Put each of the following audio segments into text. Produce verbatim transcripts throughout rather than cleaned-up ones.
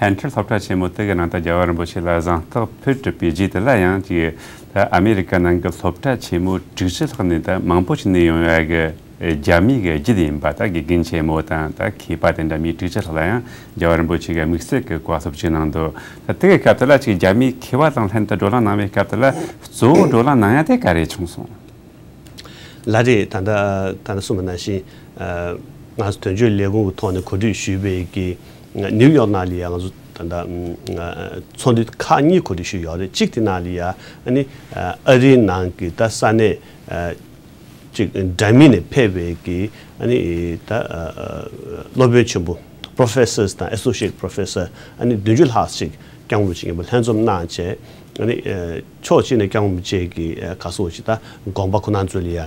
ཧན་ཐར་སློབ་གྲྭ་ཆེན་མོ་དེ་གི་ནང་ད་རྒྱལ་བ་རིན་པོ་ཆེ་ལ་གཟེངས་རྟགས་ཕུལ་གྲུབ་པའི་རྗེས་དེ་ལ་ཡང་ཅིག་ད་ཨ་མེ་རི་ཀ་ནང་གི་སློབ་གྲྭ་ཆེན་མོ་དྲུག་ཅུ་ལྷག་ནས་ད་མང་པོ་ཞིག་ནས་ཡོང་ཡ་གི་རྒྱ་མི་གི་རྒྱུད་ཡིན་པ། ད་དགེ་རྒན་ཆེན་མོ་དང་ད་མཁས་པ་དེ་འདྲ་མི་དྲུག་ཅུ་ལྷག་ལ་ཡང་རྒྱལ་བ་རིན་པོ་ཆེ་གི་དམིགས་བསལ་གྱི་བཀའ་སློབ་ཅིག་གནང་འདུག་ད་དེ་གི་སྐབས་དེ་ལ་ཅིག་རྒྱ་མིའི་མཁས་པ་དང་ལྷན་དུ་བགྲོ་གླེང་གནང་བའི་སྐབས་དེ་ལ་གཙོ་བོ་བགྲོ་གླེང་གནང་ཡ་དེ་ག་རེ་བྱུང་སོང་། ལགས་རེད། ད་ལྟ་ད་ལྟ་གསུངས་པ་ནང་བཞིན། ཨ། ང་ཚོ་དོན་གཅོད་ལས་ཁུངས་ཀྱི་ཐོག་ནས་གོ་སྒྲིག་ཞུས་པའི་གི་ནིའུ་ཡོག་ནང་ལ་ཡ་ང་ཚོ་ད་ལྟ་ཨ་ཚོགས་འདུ་ཁག་གཉིས་གོ་སྒྲིག་ཞུས་ཡོད་རེད། གཅིག་དེ་ནང་ལ་ཡ་ཨ་ནི་ཨ་རིའི་ནང་གི་ད་ས་གནས་ཨ་གཅིག་འདྲ་མིན་ནས་ཕེབས་པའི་གི་ཨ་ནི་ད་ཨ་ཨ་སློབ་དཔོན་ཆེན་པོ། Professors དང་Associate Professor ཨ་ནི་བདུན་ཅུ་ལྷག་ཅིག་སྐྱབས་མགོན་ཆེན་པོ་ལྷན་འཛོམས་གནང་བྱས། ཨ་ནི་ཨ་ཕྱོགས་གཅིག་ནས་སྐྱབས་མགོན་ཆེན་གྱི་ཨ་ག་སོགས་ཅིག་ད་དགོངས་པ་ཁོ་ན་ཚོ་ལ་ཡ་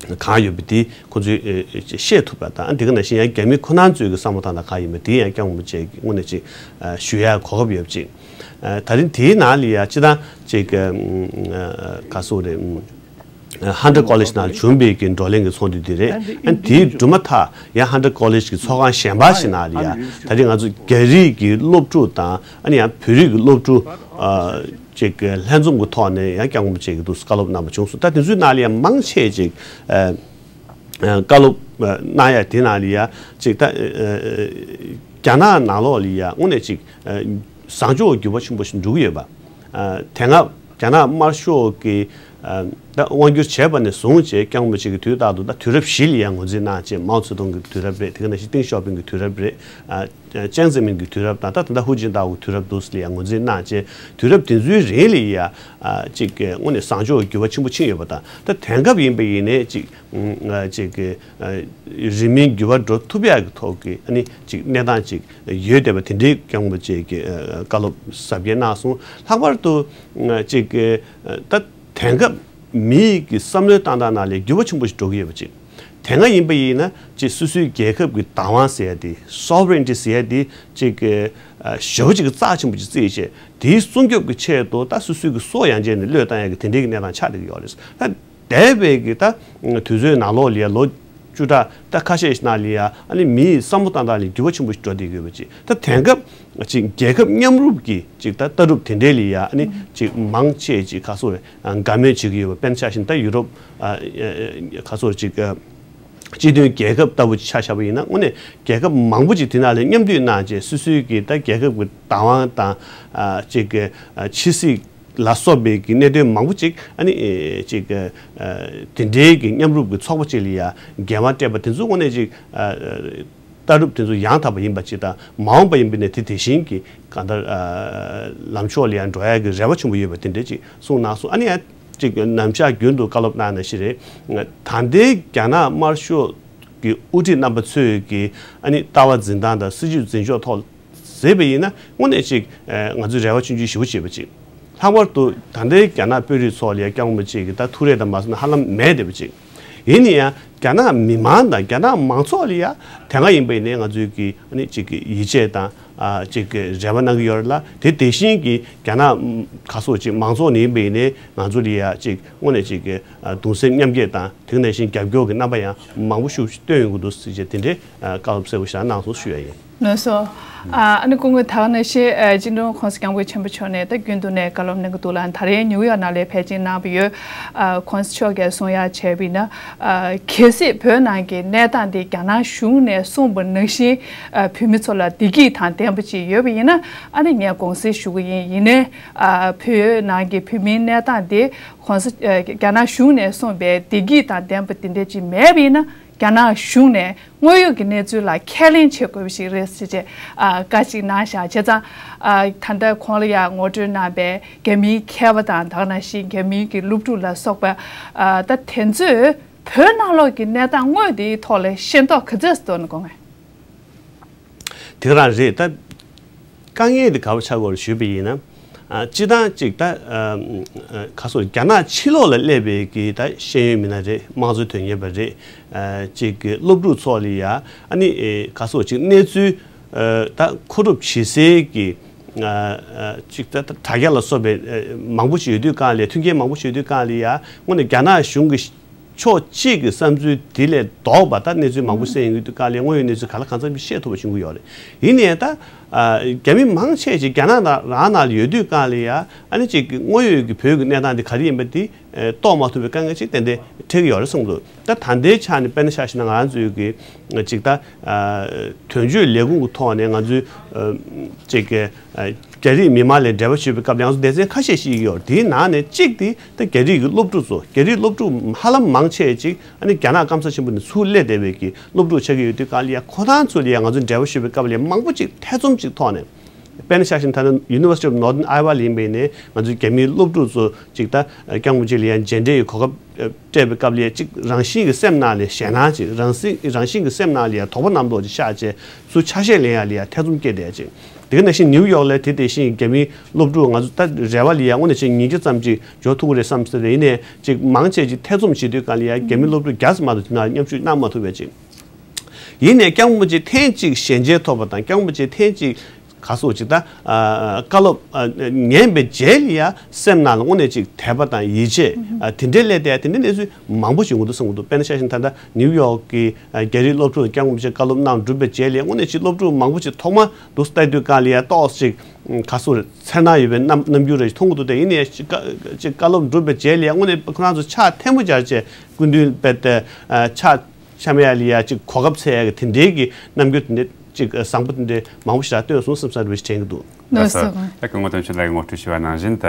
གང་ཡོད་པ་དེ་ཁོ་ཚོས་ཨ་ཨ་ཤེས་ཐུབ་པ་དང་། དེ་ག་ནང་བཞིན་ཡང་རྒྱ་མི་ཁོ་ན་ཚོའི་གི་བསམ་བློ་བཏང་སྟངས་གང་ཡིན་པ་དེ་ཡང་སྐྱབས་མགོན་ཆེན་གྱི་དངོས་གནས་ཅིག་ཨ་ཞུ་ཡ་གོ་སྐབས་ཡོད་པ་ཅིག་ཨ་ད་རིང་དེའི་ནང་ལ་ཡ་སྤྱིར་བཏང་ཅིག་ཨ་ག་སོགས་རེད། ཨ་Hunter College ནང་བྱུང་བའི་གི་བགྲོ་གླེང་གི་ཚོགས་འདུ་དེ་རེད། ཨ་དེའི་དུ་མ་ཐག་ཡང་Hunter College གི་ཚོགས་ཁང་གཞན་པ་ཞིག་ནང་ལ་ཡ་ད་རིང་ང་ཚོ་རྒྱ་རིགས་ཀྱི་སློབ་ཕྲུག་དང་ཨ་ནི་ཡང་བོད་རིགས་ཀྱི་སློབ་ཕྲུག་ཨ་ཅིག་ལྷན་འཛོམས་ཀྱི་ཐོག་ནས་ཡང་སྐྱབས་མགོན་ཆེན་གྱི་འདུག་བཀའ་སློབ་གནང་བ་བྱུང་སོང་། ད་དེ་ཚོའི་ནང་ལ་ཡང་མང་ཆེ་ཅིག་ཨ་བཀའ་སློབ་གནང་ཡ་དེ་ནང་ལ་ཡ་ཅིག་ད་རྒྱ་ནག་ནང་ལོགས་ལ་ཡ་དངོས་གནས་ཅིག་བཟང་ཕྱོགས་འགྱུར་བ་ཆེན་པོ་ཞིག་འགྲོ་གི་ཡོད་པ། ཨ་དེ་སྔ་རྒྱ་ནག་དམར་ཤོག་གི་ཨ་ད་དབང་བསྒྱུར་བྱས་པ་ནས་བཟུང་བྱས་སྐྱབས་མགོན་ཆེན་གྱི་དུས་རྟག་ཏུ་ད་དུས་རབས་བཞི་ལ་ཡང་ངོས་འཛིན་གནང་བྱས། མའོ་ཙེ་ཏུང་གི་དུས་རབས་རེད། དེ་ག་ནང་བཞིན་ཏེང་ཞའོ་ཕིང་གི་དུས་རབས་རེད། ཨ་ཅང་ཙེ་མིན་གྱི་དུས་རབས་དང་ད་ད་ལྟ་ཧུའུ་ཅིན་ཏའོ་གི་དུས་རབས་འདུག་ལ་ཡང་ངོས་འཛིན་གནང་བྱས། དུས་རབས་དེ་ཚོའི་རིང་ལ་ཡ་ཨ་ཅིག་དངོས་གནས་བཟང་ཕྱོགས་འགྱུར་བ་ཆེན་པོ་ཕྱིན་ཡོད་པ་དང་། ད་དེང་སྐབས་ཡིན་པ་ཡིན་ནའི་ཅིག་ཨ་ཅིག་ཨ་རིང་མིན་འགྱུར་བ་འགྲོ་ཐུབ་ཡག་གི་ཐོག་གི་ཨ་ནི་ཅིག་གནས་སྟངས་ཅིག་ཡོད་བསྡད་པ་དེ་འདྲའི་སྐྱབས་མགོན་ཆེན་གྱིས་ཨ་བཀའ་སློབ་ཟབ་རྒྱས་གནང་སོང་། ལྷག་པར་དུ་ཨ་ཅིག་ཨ་ད་དེང་སྐབས་མི་ཡི་གི་བསམ་བློའི་བཏང་སྟངས་ནང་ལ་འགྱུར་བ་ཆེན་པོ་ཞིག་འགྲོ་གི་ཡོད་པ་ཅིག་དེ་སྔ་ཡིན་པ་ཡིན་ན་ཅིག་སོ་སོའི་རྒྱལ་ཁབ་ཀྱི་བདག་དབང་ཟེར་ཡ་དེ། Sovereignty ཟེར་ཡ་དེ་ཅིག་ཨ་ཞེ་པོ་ཅིག་གི་རྩ་ཆེན་པོ་ཅིག་བརྩིས་བྱས། དེའི་སྲུང་སྐྱོབ་ཀྱི་ཆེད་དུ་ད་སོ་སོའི་གི་སྲོག་ཡང་བཅད་ནས་བློས་བཏང་ཡ་གི་དེ་འདྲའི་གི་གནས་སྟངས་ཆགས་བསྡད་ཀྱི་ཡོད་རེད། ད་འདས་པའི་གི་ད་དུས་ཚོད་ནང་ལོགས་ལ་ཡ་ལོ་བཅུ་ཕྲག་ད་ཁ་ཤས་ཤིག་ནང་ལ་ཡ་ཨ་ནི་མིའི་བསམ་བློ་བཏང་སྟངས་ལ་འགྱུར་བ་ཆེན་པོ་ཞིག་འགྲོ་བསྡད་ཀྱི་ཡོད་པ་ཅིག་ད་དེང་སྐབས་ཅིག་རྒྱལ་ཁབ་མཉམ་རུབ་ཀྱི་ཅིག་ད་ལྟ་གྲུབ་དེ་འདྲའི་ལ་ཡ་ཨ་ནི་ཅིག་མང་ཆེ་ཅིག་ག་སོགས་རེད། ཨ་དགའ་མོས་བྱེད་ཀྱི་ཡོད་པ། དཔེར་ན་ཆ་བཞག་ན་ད་ཡུ་རོབ་ཨ་ཨ་ག་སོགས་ཅིག་ཨ་སྤྱི་མཐུན་རྒྱལ་ཁབ་ལྟ་བུ་ཅིག་ཆ་བཞག་པ་ཡིན་ན། དངོས་གནས་རྒྱལ་ཁབ་མང་པོ་ཅིག་དེ་ནང་ལ་མཉམ་འདུས་གནང་བྱས། སོ་སོའི་གི་ད་རྒྱལ་ཁབ་ཀྱི་བདག་དབང་དང་ཨ་ཅིག་གི་ཨ་ཕྱི་སྲིད་ལ་སོགས་པའི་གི་གནད་དོན་མང་པོ་ཅིག་ཨ་ནི་ཨེ་ཅིག་ཨ་དེ་འདྲའི་གི་མཉམ་རུབ་ཀྱི་ཚོགས་པ་ཅིག་ལ་ཡ་འགན་དབང་སྤྲད་པ་དེ་ཚོ་དངོས་གནས་ཅིག་ཨ་ལྟ་གྲུབ་དེ་ཚོ་ཡང་དག་པ་ཡིན་པ་ཅིག་དང་། མ་འོངས་པ་ཡིན་པ་ནས་དེ་དེ་བཞིན་གྱི་གང་ལྟར་ཨ་ལམ་ཕྱོགས་ལ་ཡང་འགྲོ་ཡ་གི་རེ་བ་ཆེན་པོ་ཡོད་པ་དེ་འདྲ་ཅིག་གསུངས་གནང་སོང་། ཨ་ནི་ཡང་ཅིག་ནམ་ཞག་རྒྱུན་དུ་བཀའ་སློབ་གནང་ནང་བཞིན་རེད། ད་ལྟའི་རྒྱ་ནག་དམར་ཤོག་གི་དབུ་ཁྲིད་རྣམ་པ་ཚོས་ཀྱི་ཨ་ནི་ལྟ་བ་འཛིན་སྟངས་དང་སྲིད་བྱུས་འཛིན་ཕྱོགས་ཐོག་ཟེར་བ་ཡིན་ན། དངོས་གནས་ཅིག་ཨ་ང་ཚོས་རེ་བ་ཆུང་ཆུང་ཞེ་པོ་བྱེད་པ་ཅིག་ལྷག་པར་དུ་ད་ལྟའི་རྒྱ་ནག་དཔོན་རིགས་ཚོ་ལ་ཡ་སྐྱབས་མགོན་ཆེན་གྱི་ད་ཐུགས་རེ་དང་མ་སོང་ན་ཧ་ལམ་མེད་བསྡད་པ་ཅིག་ཡིན་ན་ཡང་རྒྱ་ནག་མི་མང་དང་རྒྱ་ནག་མང་ཚོགས་ལ་ཡ་དེ་སྔ་ཡིན་པ་ཡིན་ནའི་ང་ཚོའི་གི་ཨ་ནི་ཅིག་གི་ཡིད་ཆེས་དང་ཨ་ཅིག་གི་རེ་བ་གནང་གི་ཡོད་རེད་ལ། དེ་དེ་བཞིན་གྱི་རྒྱ་ནག་ག་སོགས་ཅིག་མང་ཚོགས་ནས་ཡིན་པ་ཡིན་ནའི་ང་ཚོ་ལ་ཡ་ཅིག་དངོས་གནས་ཅིག་གི་ཨ་གདུང་སེམས་མཉམ་སྐྱེད་དང་། དེ་ནང་བཞིན་རྒྱབ་སྐྱོར་གྱི་རྣམ་པ་ཡང་མང་པོ་ཞིག་སྟོན་ཡོང་གི་འདུག་ཟེར་བྱས་དེ་འདྲའི་ཨ་བཀའ་སློབ་གསལ་པོ་ཞིག་གནང་སོང་ཞུ་ཡ་ཡིན། ལགས་སོ། ཨ་ཨ་ནི་སྐུ་ངོ་ད་ག་ནང་བཞིན་ཨ་སྤྱི་ནོར་༸གོང་ས་༸སྐྱབས་མགོན་ཆེན་པོ་མཆོག་ནས་ད་རྒྱུན་དུ་ནས་བཀའ་སློབ་གནང་གི་འདུག་ལ། ད་རེས་ནིའུ་ཡོག་ནང་ལ་ཕལ་ཆེར་གནང་བ་ཡོད། ཨ་༸གོང་ས་མཆོག་གིས་གསུང་ཡ་བྱས་པ་ཡིན་ན། ཨ་གལ་སྲིད་བོད་ནང་གི་གནས་སྟངས་འདི་རྒྱ་ནག་གཞུང་ནས་གསུངས་པ་ནང་བཞིན་ཨ་བོད་མི་ཚོ་ལ་བདེ་སྐྱིད་དང་ལྡན་པ་ཅིག་ཡོད་པ་ཡིན་ན། ཨ་ནི་ངས་དགོངས་སེལ་ཞུ་གི་ཡིན། ཡིན་ནའི་ཨ་བོད་ནང་གི་བོད་མིའི་གནས་སྟངས་འདི་༸གོང་ས་ཨ་རྒྱ་ནག་གཞུང་ནས་གསུངས་པའི་བདེ་སྐྱིད་དང་ལྡན་པ་འདི་འདྲ་ཅིག་མེད་པ་ཡིན་ན། རྒྱ་ནག་གཞུང་ནས་དངོས་ཡོད་ཀྱི་གནས་ཚུལ་ལ་ཁས་ལེན་བྱེད་དགོས་པ་ཞིག་རེད་ཟེར་བྱས་ཨ་བཀའ་ཅིག་གནང་བཞག་བྱས་ཙང་། ཨ་ད་ལྟ་གོང་ལ་ཡང་ངོ་སྤྲོད་གནང་པའི་རྒྱ་མིའི་མཁས་པ་དང་། ད་ག་ནང་བཞིན་རྒྱ་མིའི་གི་སློབ་ཕྲུག་ལ་སོགས་པ། ཨ་ད་དེ་ཚོས་བོད་ནང་ལོགས་ཀྱི་གནས་སྟངས་དངོས་དེའི་ཐོག་ལ་ཤེས་རྟོགས་ག་ཚོད་འདུག་ན་དགོངས་ངེས། དེ་ག་རང་རེད། ད་དཀའ་ངལ་དེ་ག་པར་ཆགས་ཀྱི་ཡོད་རེད་ཞུས་པ་ཡིན་ན། ཨ་སྤྱིར་བཏང་ཅིག་ད་ཨ་ཨ་ག་སོགས་རྒྱ་ནག་ཕྱི་ལོགས་ལ་སླེབས་པའི་གི་ད་ཤེས་ཡོན་མི་སྣ་རེད། དམངས་གཙོ་དོན་གཉེར་བ་རེད། ཨ་ཅིག་གི་སློབ་ཕྲུག་ཚོ་ལ་ཡ་ཨ་ནི་ཨེ་ག་སོགས་ཅིག་གནས་ཚུལ་ཨ་ད་མཁོ་སྒྲུབ་བྱེད་སའི་གི་ཨ་ཨ་ཅིག་ད་ད་དྲ་རྒྱ་ལ་སོགས་པའི་ཨ་མང་པོ་ཞིག་ཡོད་དུས་སྒང་ལ། མཐུན་རྐྱེན་མང་པོ་ཞིག་ཡོད་དུས་སྒང་ལ་ཡ་དངོས་གནས་རྒྱ་ནག་གཞུང་གི་ ཕྱོགས་གཅིག་གི་བསམ་ཚུལ་དེ་ལས་ལྡོག་པ་ད་གནས་ཚུལ་མང་པོ་གསན་ཡོང་གི་དུས་སྐབས་ལ་དངོས་ཡོད་གནས་ཚུལ་ག་ལ་གང་འཚམ་ཞིག་ཤེས་ཐུབ་པ་བྱུང་གི་ཡོད་རེད། ཡིན་ནའི་ད་ཨ་རྒྱ་མི་མང་ཆེ་ཅིག་རྒྱ་ནག་ནང་རང་ནང་ལ་ཡོད་དུས་སྐབས་ལ་ཡ་ཨ་ནི་ཅིག་དངོས་ཡོད་ཀྱི་བོད་ཀྱི་གནས་སྟངས་དེ་ག་རེ་ཡིན་པ་དེ་ཨ་རྟོགས་མ་ཐུབ་པའི་དཀའ་ངལ་ཅིག་ཏན་ཏན་འཕྲད་ཀྱི་ཡོད་རེད་བསམ་འདུག་ད་ད་ལྟའི་ཆ་ནས་དཔེར་ན་ཆ་བཞག་ན་ང་རང་ཚོའི་གི་ཅིག་ད་ཨ་དོན་གཅོད་ལས་ཁུངས་ཀྱི་ཐོག་ནས་ང་ཚོའི་ཨ་ཅིག་གི་ཨ་རྒྱ་རིགས་མི་མང་ལ་འབྲེལ་བ་ཞུས་པའི་སྐབས་ལ་ང་ཚོ་སྡེ་ཚན་ཁ་ཤས་ཤིག་ཡོད། དེའི་ནང་ནས་གཅིག་དེ་ད་རྒྱ་རིགས་ཀྱི་སློབ་ཕྲུག་ཚོ། རྒྱ་རིགས་སློབ་ཕྲུག་ཧ་ལམ་མང་ཆེ་ཅིག་ཨ་ནི་རྒྱ་ནག་སྐམ་ས་ཆེན་པོ་ནས་ཚུར་སླེབས་བསྡད་པའི་གི་སློབ་ཕྲུག་ཆགས་ཀྱི་ཡོད་དུས་སྐབས་ལ་ཡ་ཁོ་རང་ཚོ་ལ་ཡ་ང་ཚོ་འབྲེལ་བ་ཞུས་པའི་སྐབས་ལ་ཡ་མང་པོ་ཅིག་ཐེ་ཚོམ་ཅིག་ཐོག་ནས། དཔེར་ན་ཆ་བཞག་ན་ད་ལྟ་University of Northern Iowa ལ་ཡིན་པ་ཡིན་ནའི་ང་ཚོའི་རྒྱ་མིའི་སློབ་ཕྲུག་ཚོ་ཅིག་ད་སྐྱབས་མགོན་རིན་པོ་ཆེ་ལ་ཡ་མཇལ་འཕྲད་ཀྱི་གོ་སྐབས་སྤྲད་པའི་སྐབས་ལ་ཡ་ཅིག་རང་བཞིན་གྱི་སེམས་ནང་ལ་ཞེད་སྣང་ཅིག་རང་སེམས་རང་བཞིན་གྱི་སེམས་ནང་ལ་ཡ་དོགས་པ་རྣམ་རྟོག་ཅིག་ཤར་བྱས་ཚུར་ཆ་ཤས་ལེན་ཡ་ལ་ཡ་ཐེ་ཚོམ་སྐྱེས་བསྡད་ཅིག་དེ་ག་ནང་བཞིན་ནིའུ་ཡོག་ལ་དེ་དེ་བཞིན་རྒྱ་མིའི་སློབ་ཕྲུག་ང་ཚོ་ད་རེ་བ་ལ་ཡ་དངོས་གནས་ཅིག་ཉིས་བརྒྱ་ཙམ་ཅིག་འབྱོར་ཐུབ་ཀྱི་རེད་བསམ་སྲིད་དེ། ཡིན་ནའི་ཅིག་མང་ཆེ་ཅིག་ཐེ་ཚོམ་བྱེད་དུས་སྒང་ལ་ཡ་རྒྱ་མི་སློབ་ཕྲུག་བརྒྱ་ཙམ་མ་གཏོགས་དེ་ནང་མཉམ་ཞུགས་གནང་མ་ཐུབ་པ་ཅིག་ཡིན་ནའི་སྐྱབས་མགོན་རིན་པོ་ཆེ་ཐེངས་གཅིག་ཞལ་མཇལ་ཐོབ་པ་དང་སྐྱབས་མགོན་རིན་པོ་ཆེ་ཐེངས་གཅིག་ག་སོགས་ཅིག་ད་ཨ་བཀའ་སློབ་ཨ་ཉན་པའི་རྗེས་ལ་ཡ་སེམས་ནང་ལ་དངོས་གནས་ཅིག་དད་པ་དང་ཡིད་ཆེས་ཨ་དེ་འདྲའི་སླེབས་བསྡད་ཡ་དེ་འདྲའི་གནས་ཚུལ་མང་པོ་བྱུང་གི་འདུག་བསམ་གྱི་འདུག་དཔེར་ན་ཆ་བཞག་ན་ད་ལྟ་ནིའུ་ཡོག་གི་ཨ་རྒྱ་རིགས་སློབ་ཕྲུག་ལ་སྐྱབས་མགོན་རིན་པོ་ཆེ་བཀའ་སློབ་གནང་གྲུབ་པའི་རྗེས་ལ་ཡ་དངོས་གནས་ཅིག་སློབ་ཕྲུག་མང་པོ་ཅིག་ཐོག་མ་འདུག་ལྟ་དུས་སྒང་ལ་ཡ་ཏོག་ཙམ་ཅིག་ག་སོགས་རེད། འཚེར་སྣང་ཡོད་པའི་རྣམ་རྣམ་འགྱུར་རེ་མཐོང་གི་འདུག་སྟེ། ཡིན་ནའི་ཅིག་བཀའ་ཅིག་བཀའ་སློབ་གྲུབ་པའི་རྗེས་ལ་ཡ་དངོས་གནས་ཁོ་རང་ཚོ་ཕྱག་ཐལ་མོ་སྦྱར་བྱས་སྐུ་མདུན་དཔེ་དེ་ཨ་ཕྱག་འཆམ་ཡ་ལ་ཡ་ཅིག་གོ་སྐབས་འཚོལ་ཡ་གི་དེ་འདྲའི་གི་རྣམ་འགྱུར་དེ་འདྲའི་ཅིག་བཟང་པོ་དེ་འདྲའི་མང་པོ་ཞིག་རག་སྟོན་སོང་བསམ་ས་རེ་བ་ཞིག་དྲན་གྱི་འདུག་ལགས་སོ། ལགས་སོ། ད་སྐུ་ངོ་དོན་གཅོད་ལགས་ཀྱིས་ངོ་སྤྲོད་ཞུས་པ་ནང་བཞིན་ད།